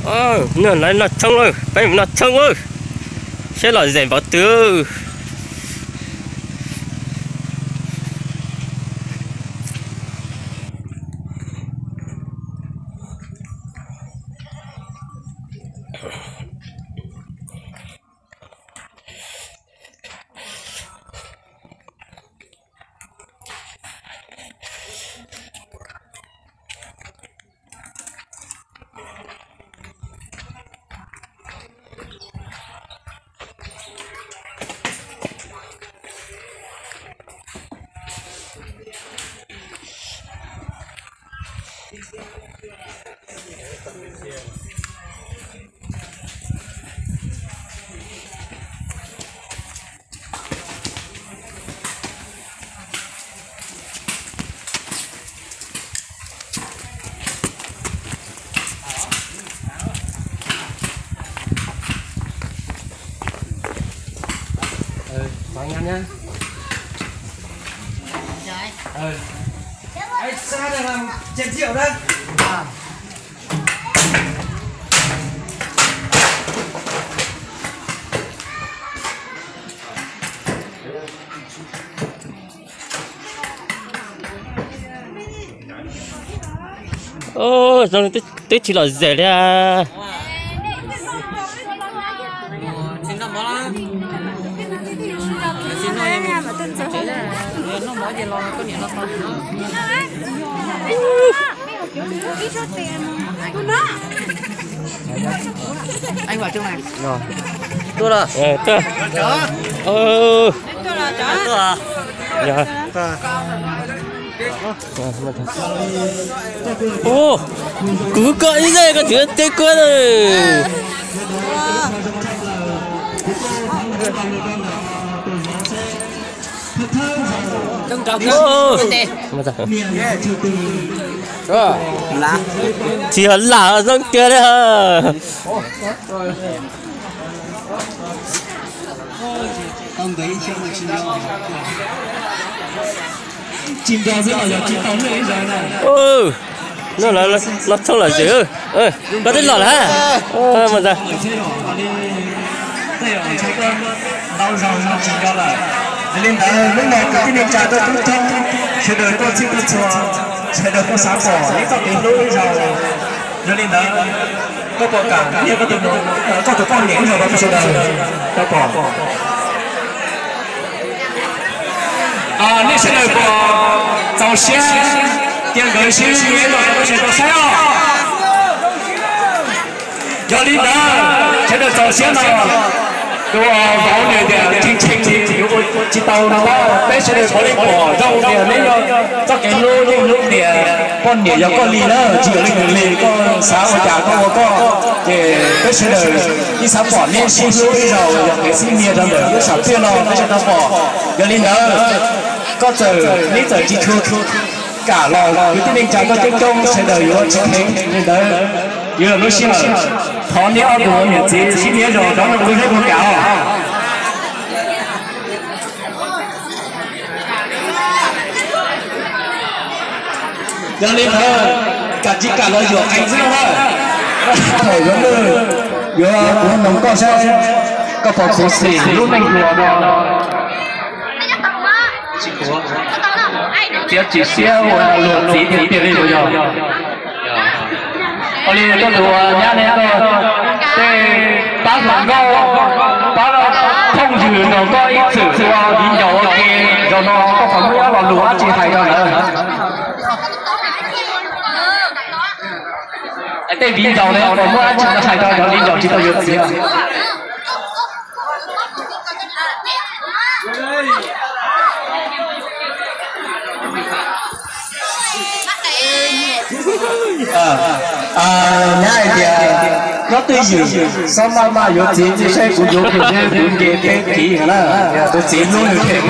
Noj thoob lawm, peb mus noj thoob lawm, saib lom zem npaum twg. Zoo li twb tsis lom zem li. Tuaj los. Ua, kuv koj ib zej koj twb teb kuab na. Tsis yog lam zoo tiag li. Noj thoob lom zem, koj twb los lawm. Ntau zaus no tsis nco lawm. Yog li ntawd lub no kwv tij neej tsa tuaj tub thoob, sawv daws tuaj txhij tuaj txhua, sawv daws tuaj xav pom neb txoj kev hlub ib zaug. Yog li ntawd, koj puas kam nias koj tus poj niam ib zaug rau peb sawv daws tau pom? Nej sawv daws puas txaus siab cia nkawd sib nias ib zaug rau peb sawv daws tau saib os? Yog li ntawd, sawv daws txaus siab no, tus vauv nws tias tshee tshee li yuav ua tsis tau no, peb sawv daws puav leej pom zoo tias neb yog txoj kev hlub, yeej hlub tias poj niam yog koj li na, tsis yog leej twg li, koj xav ua cas koj ua koj, ces peb sawv daws yeej xav pom neb sib hlub ib zaug, yog kev sib nias rau ntawm lub sam thiaj no peb sawv daws tau pom. Yog li ntawd, koj txawm, neb txawm tsis tshua kam los kwv tij neej tsa koj coob coob sawv daws yuav tsis kheev li ntawd, yuav lub sij hawm thov neb ob tug niam txiv sib nias zaum rov mus ua zeb ua kam os. Yog li ntawd, kam tsis kam los yuam qees xwb na. Thaum yuav, yuav kuv noog koj saib, koj puas khuv xim lub neej hluas no? Txiav txim siab ua luag txiv tiag tiag li puas yog? Ua li koj tus nyab ne, koj tej pab hluas nkauj, pab thooj ywg nrog koj ib txwm ua viv ncaus ua ke, zaum no koj puas muaj ib lo lus dab tsi hais rau lawv? Tej viv ncaus ne puas muaj dab tsi hais rau cov viv ncaus tsis tau yuav txiv? Nyab hais tias koj twj ywm, xob maj maj yuav txiv, saib kuv yuav kiag kuv nce peb kiv na, tus txiv hlub nws phem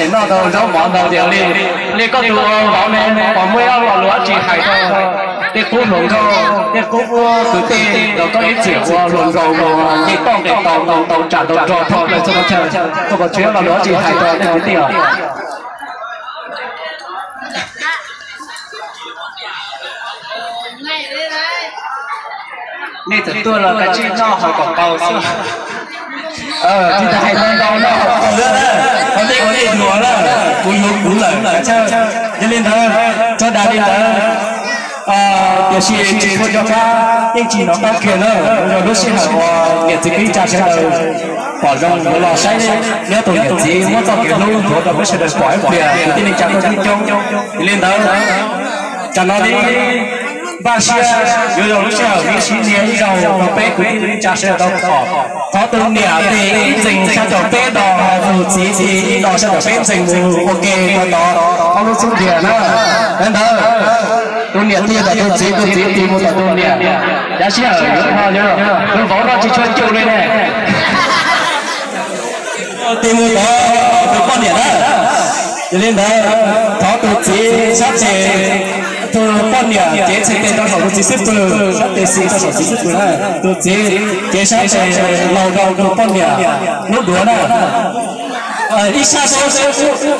es noj tau zaub mov ntau tiag li. Li koj tus vauv ne puas muaj ib lo lus dab tsi hais rau tej qub hluas nkauj, tej qub kwv tij nrog koj ib txwm ua hluas nraug nqis toj nqis tau, ntaus tau tsam ntaus rog thoob plaws txhua qhov chaw, koj puas tshuav ib lo lus dab tsi hais rau nej kwv tij os? Nej txawm tuaj los kav tsij noj haus kom tau xwb. Tsis tas hais ntau ntau, noj haus kom tau lawm, ho nej ua nej duav lawm, kuv yuav kuv lawm. Yog li ntawd, tso dag li ntawd, tiam sis tsis tshua nco qab, yeej tsis hnov qab kiag na. Yog lub sij hawm uas niam txiv kwv tij sawv daws pom zoo yuav los saib neb tus niam txiv muab txoj kev hlub nthuav rau peb sawv daws pom ib pliag, kwv tij neej tsa tuaj coob coob. Yog li ntawd, tsam no li npaj siab yuav yog lub sij hawm neb siv nyiaj ib zaug rau peb kwv tij neej tsa sawv daws tau pom. Thov tus niam tes ib ntxees sab caum peb dos, tus txiv tes ib dos sab caum peb ntxees mus ua ke rau tod ob lub xub ntiag na. Li ntawd, tus niam tig tom tus txiv, tus txiv tig mus tom tus niam. Yav sij hawm yuav ho yuav, tus vauv no tsis tshua cum li ne. Tig mus tod tus poj niam na. Yog li ntawd, thov tus txiv sab tes, tus poj niam cev txhais tes rau saum tus txiv xub pwg, sab tes xis rau saum txiv xub pwg na. Tus txiv cev sab tes laus rau tus poj niam lub duav na. Ib sab xwb,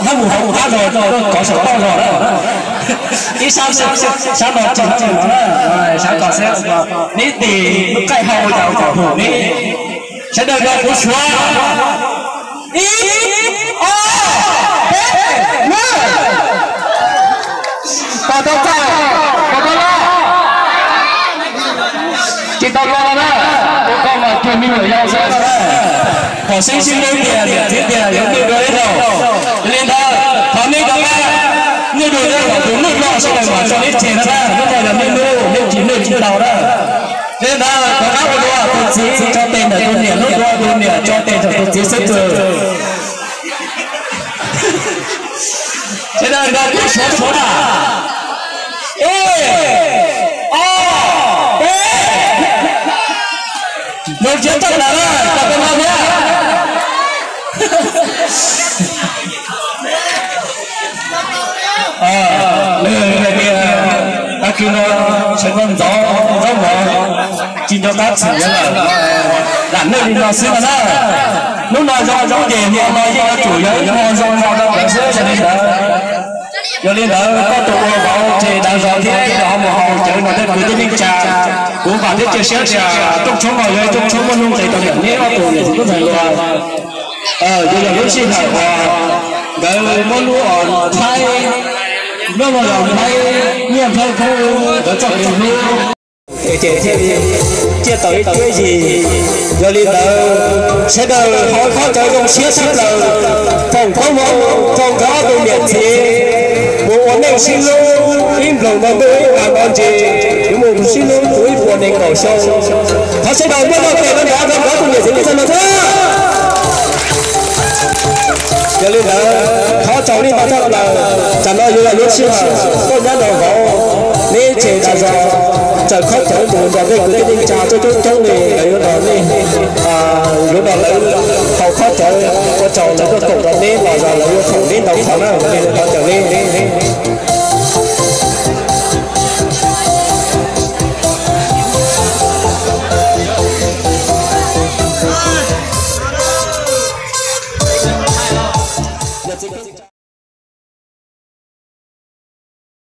hab mus hauv hab los kov saum toj los na. Ib sab xwb, sab no tsis hab no na, sab ko xwb. Neb tis lub qaij hau ua cas kom hum neb. Sawv daws nrog kuv suav. Ib, ob, peb, mus. Kom tau txaus, kom tau loj. Tsis tau loj na, ua koj mas cuag me nyuam yaus xwb na. Thaum sib sib hlub tias niam txiv tias yuav nwj dua ib zaug. Yog li ntawd, thov nej rov qab nwj dua ib zaug, tus nwj loj sawv daws mam tso neb tseg na. Hnub no yog nej hnub, nej tsis nwj tsis tau na. Li ntawd, rov qab ua dua, tus txiv tso tes ntawm tus niam lub duav, tus niam tso tes ntawm tus txiv xub pwg. Sawv daws nrog kuv suav suav na. Ib, ob, peb. Zoo siab tshaj plaws na, kom tau no thiab. Nws hais tias tag kis no sawv daws ntxov zaub mov, tsis nco qab txhim lawm, lam nwj li no xwb no na. Hnub no zoo zoo ces hmo no yeej yuav tsum yog ib hmo zoo no rau lawv xwb. Yog li ntawd, yog li ntawd koj tus ua vauv ces dav zog thiab, yog ho mus haus cawv no thiab kwv tij neej tsa, kuv vam thiab cia siab tias rooj tshoob no yog rooj tshoob muaj nuj nqis rau niam neb ob tug niam txiv tub ntxhais hluas. Yuav yog lub sij hawm uas nkawd muab lub thaib, lub no yog thaib nyiaj thaib kub, nkawd txoj kev hlub ces thiaj li ciaj tau ib cuab yig. Yog li ntawd, sawv daws haus khob cawv zoo siab tshaj plaws, foom koob hmoov rau nkawd ob tug niam txiv mus ua neej sib hlub ib nploog no ntuj ib qas no ntsis, yuav mus sib hlub puv ib puas nees nkaum xyoo. Thov sawv daws muab lub tes no nrov rau nkawd ob tug niam txiv txog no thiab. Yog li ntawd, thov tsaug nej tau tshaj plaws, tsam no yuav yog lub sij hawm koj nyab nraug vauv, neb tseg tsa zog tsaws khob cawv mus nrog nej kwv tij neej tsa coob coob coob li, lawv yuav nrog nej, yuav nrog lawv haus khob cawv. Ua tsaug lawv tuaj koom rau neb los yog lawv yuav foom neb ntau qhov na, thov tsaug neb.